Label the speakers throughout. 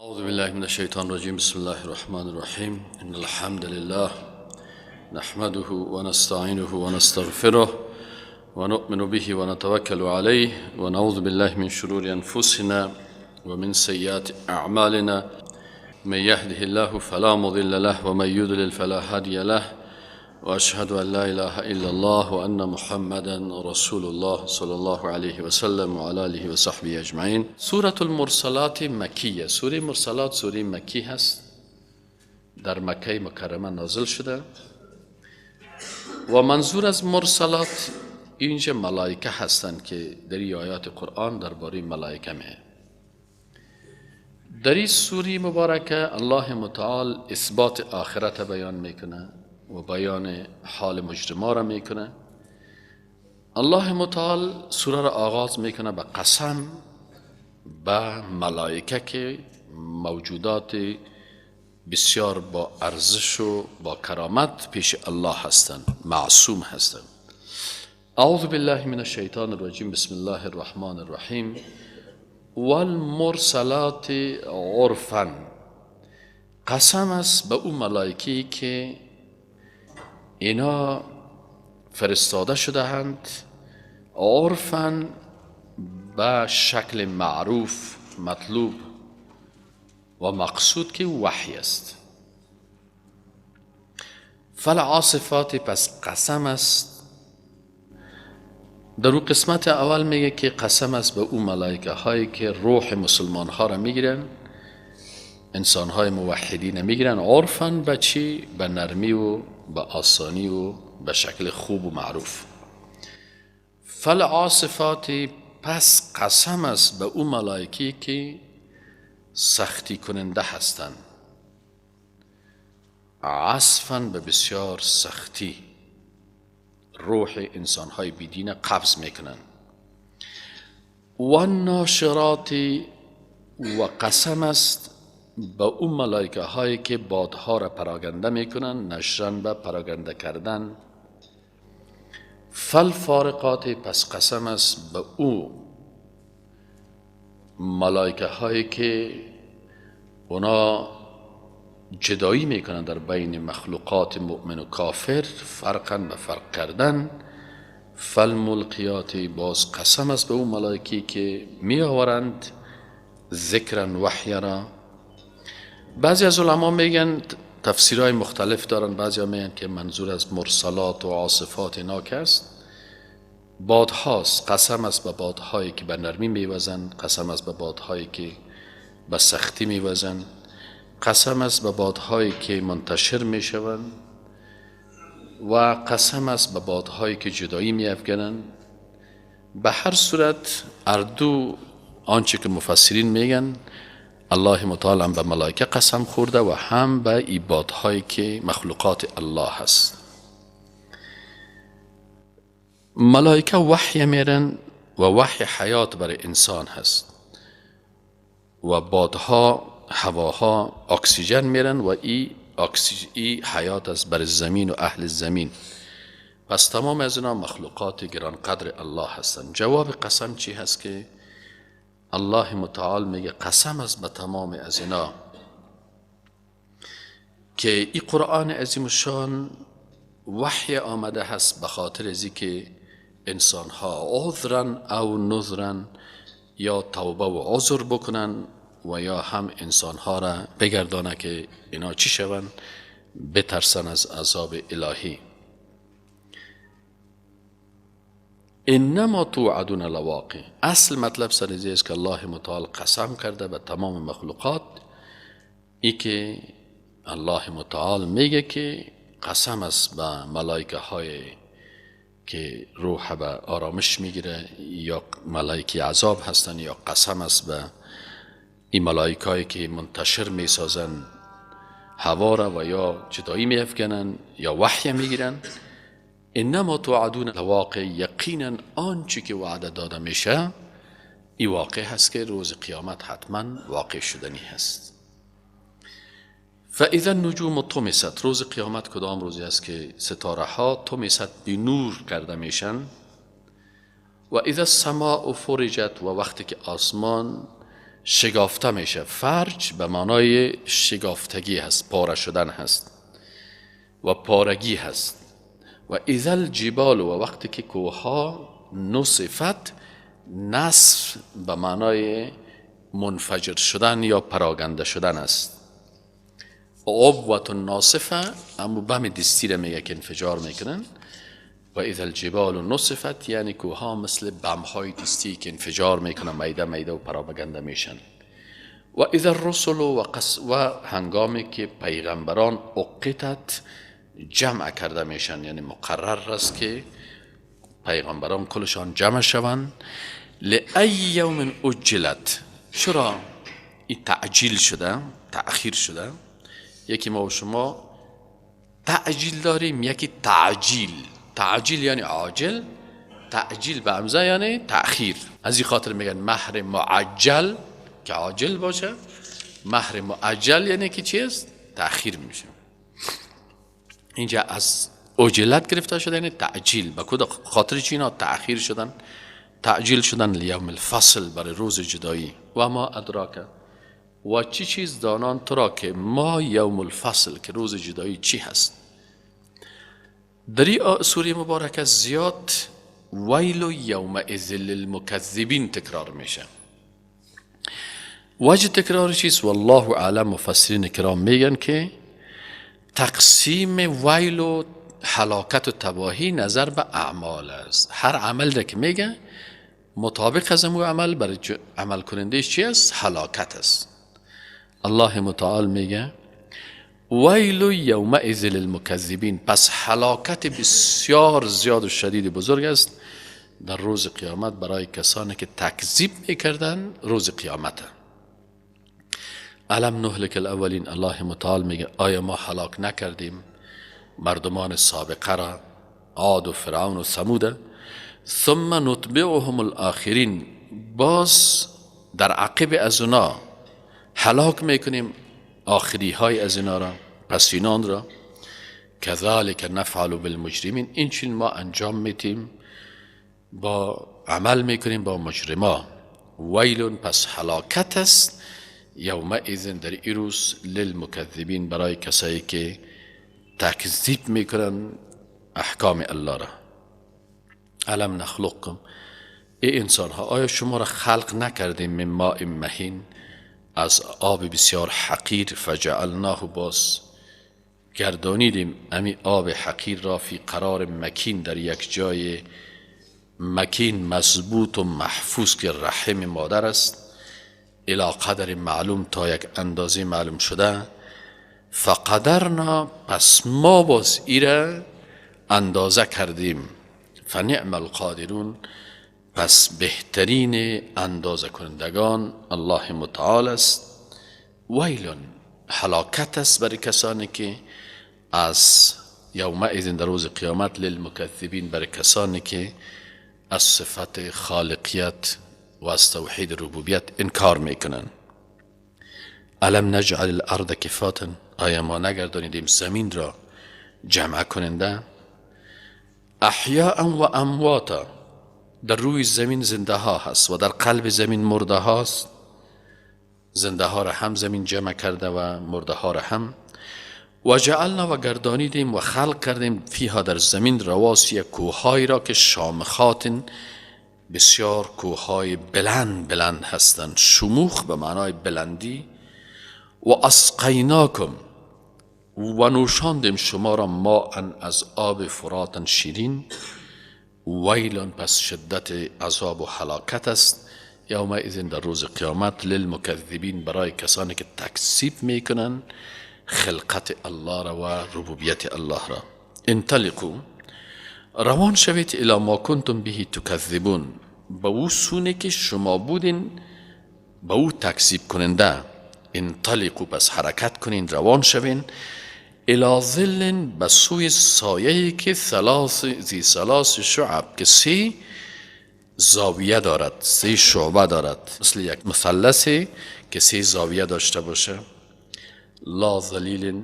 Speaker 1: اعوذ بالله من الشیطان الرجیم. بسم الله الرحمن الرحیم. ان الحمد لله نحمده ونستعینه ونستغفره ونؤمن به ونتوکل علیه ونعوذ بالله من شرور انفسنا ومن سیئات اعمالنا. من يهده الله فلا مضل له ومن يضلل فلا هادي له واشهد ان لا اله الا الله وان محمدا رسول الله صلى الله عليه وسلم وعلى آله وصحبه اجمعین. سورة المرسلات مکیه. سوره مرسلات سوره مکی هست، در مکه مکرمه نازل شده و منظور از مرسلات اینجا ملائکه هستند که در آیات قرآن درباره ملائکه میه. در این سوره مبارکه الله متعال اثبات آخرت بیان میکنه و بیان حال مجرما را میکنه. الله متعال سوره را آغاز میکنه به قسم به ملائکه که موجودات بسیار با ارزش و با کرامت پیش الله هستند، معصوم هستند. اعوذ بالله من الشیطان الرجیم. بسم الله الرحمن الرحیم. والمرسلات عرفا. قسم است به او ملائکه که اینا فرستاده شده اند، عرفا به شکل معروف، مطلوب و مقصود که وحی است. فالعاصفات، پس قسم است. در او قسمت اول میگه که قسم است به او ملائکه هایی که روح مسلمان ها را میگیرن، انسان های موحدین میگیرن، عرفا به چی؟ به نرمی و به آسانی و به شکل خوب و معروف. فالعاصفات، پس قسم است به او ملائکه که سختی کننده هستند، عصفا به بسیار سختی روح انسانهای بیدین قبض میکنن. و الناشرات، و قسم است به اون ملائکه هایی که بادها را پراگنده میکنن، نشرن به پراگنده کردن. فالفارقات، پس قسم است به او ملائکه هایی که اونا جدایی میکنن در بین مخلوقات مؤمن و کافر، فرقاً به فرق کردن. فالملقیات، باز قسم است به او ملائکه که می آورند ذکرن وحی را. بعضی از علما میگن تفسیرهای مختلف دارن، بعضی ها میگن که منظور از مرسلات و عاصفات اینا که است بادهاست. قسم است به بادهایی که به نرمی میوزن، قسم است به بادهایی که به سختی میوزن، قسم است به بادهایی که منتشر میشوند و قسم است به بادهایی که جدایی میافکنند. به هر صورت اردو آنچه که مفسرین میگن، الله متعال هم به ملائکه قسم خورده و هم به ای بادهایی که مخلوقات الله هست. ملائکه وحی میرن و وحی حیات برای انسان هست و بادها، هواها اکسیژن میرن و ای حیات است بر زمین و اهل زمین. پس تمام از اینا مخلوقات گرانقدر الله هستند. جواب قسم چی هست که الله متعال میگه قسم است به تمام از اینا که ای قرآن عظیم الشان وحی آمده هست به خاطر ازی که انسان ها عذرا او نذرا یا توبه و عذر بکنن و یا هم انسان ها را بگردانه که اینا چی شون، بترسن از عذاب الهی. انما توعدون لواقع. اصل مطلب سر ازی است که الله متعال قسم کرده به تمام مخلوقات، ای که الله متعال میگه که قسم است به ملائکه های که روح به آرامش میگیره یا ملائکه عذاب هستن، یا قسم است به این ملائکه هایی که منتشر میسازن هوا را و یا جدایی میافکنن یا وحی میگیرن. انما توعدون لواقع، یقینا آنچه که وعده داده میشه این واقع هست که روز قیامت حتما واقع شدنی هست. فاذا النجوم طمست، روز قیامت کدام روزی است که ستاره ها طمست به نور کرده میشن. و اذا السماء فرجت، و وقتی که آسمان شگافته میشه. فرج به معنای شگافتگی هست، پاره شدن هست و پارگی هست. و اذا الجبال، و وقتی که کوهها نصفت، نصف به معنای منفجر شدن یا پراگنده شدن است. عبوة ناصفه امو بم دستی را میگه که انفجار میکنن. و اذا الجبال نصفت یعنی کوهها مثل بمهای دستی که انفجار میکنن، میده میده و پراگنده میشن. و اذا الرسل و هنگامی که پیغمبران اقتت جمع کرده میشن، یعنی مقرر است که پیغمبران کلشان جمع شوند. لأی یوم اجلت، چرا این تعجیل شده، تأخیر شده؟ یکی ما و شما تعجیل داریم، یکی تعجیل. تعجیل یعنی عاجل، تعجیل به همزه یعنی تأخیر. از این خاطر میگن مهر معجل که عاجل باشه، مهر معجل یعنی که چی است؟ تأخیر میشه. اینجا از اجلت گرفته شده یعنی تعجیل. به کدام خاطر چی اینا تأخیر شدن، تعجیل شدن؟ لیوم الفصل، برای روز جدایی. و ما ادراک، و چی چیز دانان تو را که ما یوم الفصل، که روز جدایی چی هست. در این سوره مبارکه زیاد ویل یومئذ للمکذبین تکرار میشه. وجه تکرار چیست؟ والله اعلم. مفسرین کرام میگن که تقسیم ویل و هلاکت و تباهی نظر به اعمال است. هر عمل ده که میگه مطابق از امو عمل برای عمل کننده چی است؟ هلاکت است. الله متعال میگه ویل یومئذ للمکذبین، پس هلاکت بسیار زیاد و شدید بزرگ است در روز قیامت برای کسانی که تکذیب میکردن روز قیامت. الم نهلک الاولین، الله متعال میگه آیا ما هلاک نکردیم مردمان سابقه را، عاد و فرعون و ثمود؟ ثم نتبعهم الاخرین، باز در عقب از اونا هلاک میکنیم آخری های از اینا را، پسینان را. کذالک نفعل بالمجرمین، این چین ما انجام میتیم، با عمل میکنیم با مجرما. ویل، پس هلاکت است یومئذ در این روز للمکذبین، برای کسایی که تکذیب میکنن احکام الله را. الم نخلقکم، ای انسان ها آیا شما را خلق نکردیم من ماء مهین، از آب بسیار حقیر، فجعلناه، باز گردانیدیم امی آب حقیر را، فی قرار مکین، در یک جای مکین مضبوط و محفوظ که رحم مادر است، الی قدر معلوم، تا یک اندازه معلوم شده. فقدرنا، پس ما باز ایره اندازه کردیم. فنعم القادرون، پس بهترین اندازه کنندگان الله متعال است. ویل، هلاکت است برای کسانی که از یومئذ در روز قیامت للمکذبین، برای کسانی که از صفت خالقیت و از توحید ربوبیت انکار میکنن. الم نجعل الارض کفاتا، آیا ما نگردانیدیم زمین را جمع کننده؟ احیاء و امواتا، در روی زمین زنده ها هست و در قلب زمین مرده هاست. زنده ها را هم زمین جمع کرده و مرده ها را هم. و جعلنا، و گردانیدیم و خلق کردیم، فیها در زمین رواسی، کوههای را که شامخات، بسیار کوههای بلند بلند هستند. شموخ به معنای بلندی. و اسقیناکم، و نوشاندیم شما را ماء، از آب فرات شیرین. ویلون، پس شدت عذاب و هلاکت است یومئذ در روز قیامت للمکذبین، برای کسانی که تکذیب میکنن خلقت الله را و ربوبیت الله را. انطلقوا، روان شوید، الی ما کنتم به تکذبون، به او سونه که شما بودین به او تکذیب کننده. انطلقوا، پس حرکت کنین، روان شوین، الی ظل، به سوی سایه‌ای که ثلاث ذی ثلاث شعب، که سه زاویه دارد، سه شعبه دارد، مثل یک مثلث که سه زاویه داشته باشه. لا ظلیل،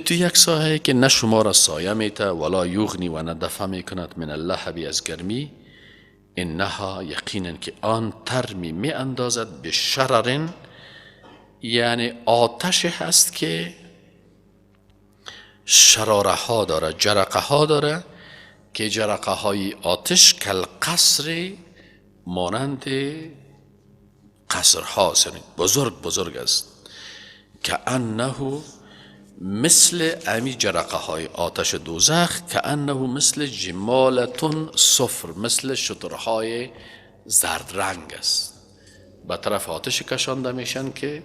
Speaker 1: تو یک سایه که نه شما را سایه میته، ولا یغنی، و نه دفع میکند، من اللهب، از گرمی، انها یقینا که آن ترمی می اندازد به شررن، یعنی آتش هست که شراره ها داره، جرقه ها داره، که جرقه های آتش کل قصر، مانند قصر ها، یعنی بزرگ بزرگ است. که انه مثل امی جرقه های آتش دوزخ، که انه مثل جمالتون صفر، مثل شترهای زرد رنگ است. به طرف آتش کشانده میشن که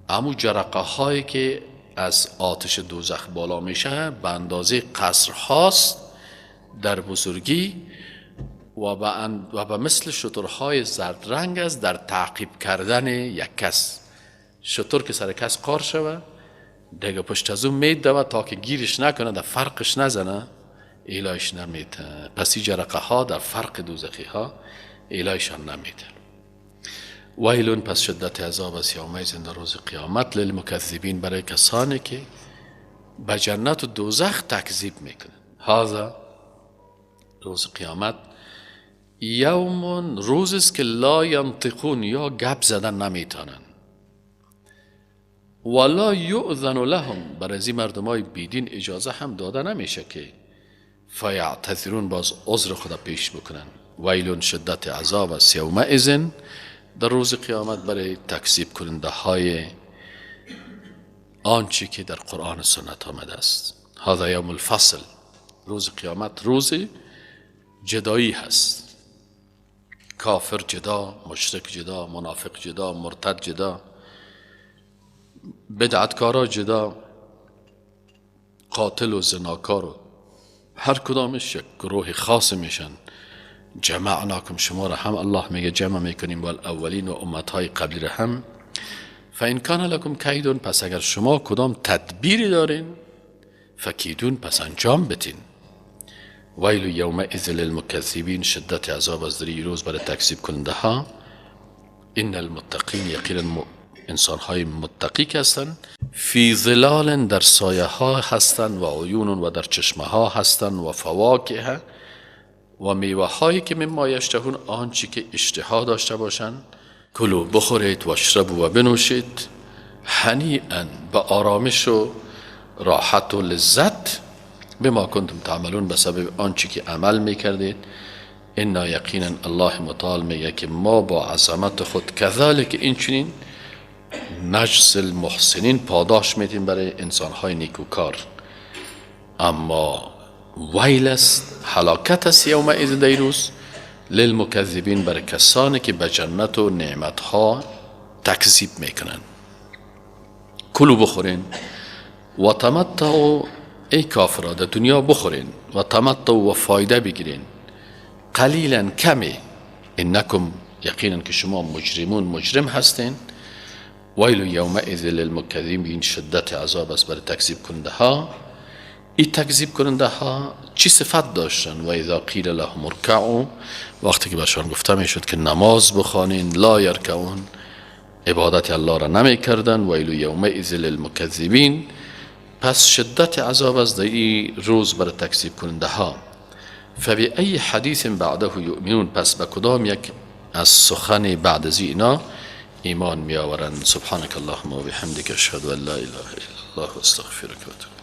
Speaker 1: امو جرقه هایی که از آتش دوزخ بالا میشه به اندازه قصر هاست در بزرگی و به مثل شترهای زرد رنگ است در تعقیب کردن یک کس. شتر که سر کس قار شوه دیگه پشت از اون میدوه تا که گیرش نکنه، در فرقش نزنه، ایلایش نمیده. پس این جرقه ها در فرق دوزخی ها ایلایشان نمیده. ویلون پس شدت عذاب است یومئذ در روز قیامت للمکذبین، برای کسانی که به جنت و دوزخ تکذیب میکنن. هذا روز قیامت یوم روز است که لا ینطقون، یا گپ زدن نمیتونن، ولا یؤذن لهم، برای از این مردمای بیدین اجازه هم داده نمیشه که فیعتذرون، باز عذر خدا پیش بکنن. ویلون شدت عذاب است یومئذ در روز قیامت برای تکذیب کننده های آنچه که در قرآن و سنت آمده است. هذا یوم الفصل، روز قیامت روز جدایی هست. کافر جدا، مشرک جدا، منافق جدا، مرتد جدا، بدعتکارا جدا، قاتل و زناکار و هر کدامش یک گروه خاص میشن. جمعناکم، شما را هم الله میگه جمع میکنیم، والاولین و امتهای قبلی را هم. فان کان لکم کیدون، پس اگر شما کدام تدبیری دارین، فکیدون، پس انجام بتین. ویل یومئذ للمکذبین، شدت عذاب از در روز برای تکذیب کننده ها. ان المتقین، یقینا انسان های متقی که هستند، فی ظلال، در سایه ها هستند، و عیون، و در چشمه ها هستند، و فواکه، و میوه هایی که مما یشتهون، آنچه که اشتها داشته باشند. کلو بخورید، و اشربوا و بنوشید، هنیئا به آرامش و راحت و لذت، بما کنتم تعملون، به سبب آنچه که عمل میکردید. انا یقینا الله متعال میگه که ما با عظمت خود کذالک این چنین نجز المحسنین، پاداش میدیم برای انسانهای نیکوکار. اما ویل است، هلاکت است یومئذ در روز للمکذبین، برای کسانی که به جنت و نعمتها تکذیب میکنن. کلو بخورین و تمتعوا، ای کافرا در دنیا بخورین، و تمتعوا و فایده بگیرین، قلیلا کمی، انکم یقینا که شما مجرمون، مجرم هستین. ویل یومئذ للمکذبین، شدت عذاب است برای تکذیب کننده ها. این تکذیب کننده ها چی صفت داشتن؟ و اذا قیل لهم ارکعوا، وقتی که برشان گفته میشد که نماز بخوانین، لا یرکعون، عبادت الله را نمی کردن. ویل یومئذ للمکذبین، پس شدت عذاب است در این روز برای تکذیب کننده ها. فبأی حدیث بعده یؤمنون، پس به کدام یک از سخن بعد از اینا ایمان می آورند؟ سبحانك اللهم و بحمدک، اشهد ان لا اله الا الله و استغفرک و اتوب.